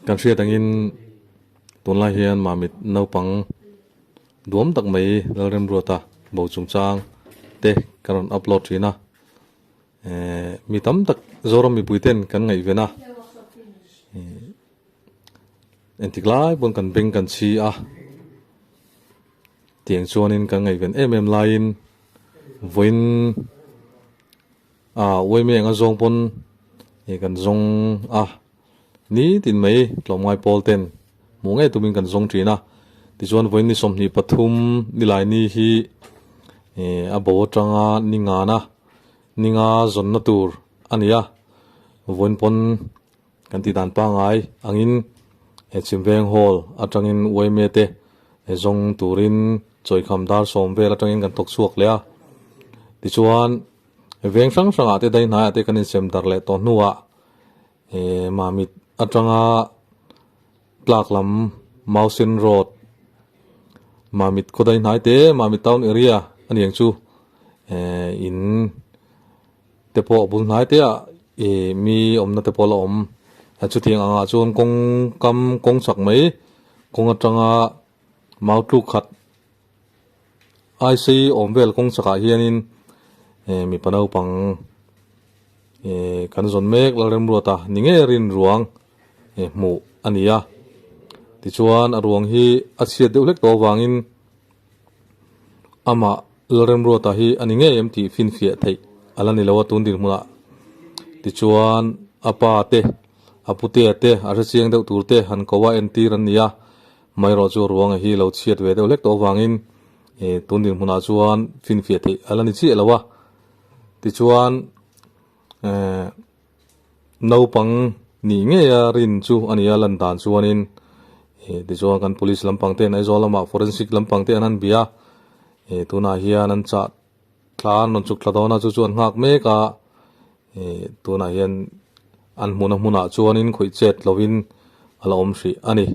Kan hriat angin tunlai hian Mamit naupang duam tak mai Lalremruata bo chungchang te ka rawn upload thin a. Eh mi tam tak Zoram mipui ten kan ngaihven a. Engtik lai pawn kan beng kan chhi a. Tiang chuanin kan ngaihven em em laiin vawiin a uaime anga zawng pawn ih kan zawng a nitin mai tlawmngai pawl ten hmuh ngei tumin kan zawng thin a tichuan vawiin ni 23 nilaini hi ih a bo atanga ni ngana ni nga zawnna tur a ni a vawiin pawn Kan tih dan pangngai angin he Chimveng Hall atangin uaime te zawng turin chawikham dar sawm vel atangin kan thawk chhuak leh a. Tichuan veng hrang hrangah te dai hnaiah te kan insem darh leh tawh hnuah Mamit atanga tlak lam Mausen Road Mamit khaw dai hnai te Mamit Town Area a ni ang chu in te pawh bul hnai te ah ih mi awmna te pawh a la awm a chutiang angah chuan kawng kam kawng chak mai kawng atanga mau tluk khat ai sei awm vel kawng chakah hianin eh mipa naupang eh kan zawn mek Lalremruata ni ngei a rin ruang eh hmuh a ni a tichuan a ruang hi a chhiat deuh hlek tawh avangin. Amah Lalremruata hi a ni ngei em tih finfiah theih a la ni lo a tun dinhmunah tichuan a pa te, a putea te, a hrechiang deuh tur te han ko a entir an ni a, amaherawh chu ruanga hi lo chhiat ve deuh hlek tawh avangin ih tun dinhmunah chuan finfiah theih a la ni chiah lo a, tichuan eh. Naupang nih ngeia rin chu a ni a lan dan chuanin ih tichuan kan police lampang te an Aizawl lamah forensic lampang te an han bia ih tunah hian an chah thla an rawn chuk thla dawn a chu chu an nghak mek a ih tunah hian an hmuhna hmunah chuanin khawih chet lovin a la awm hrih a ni.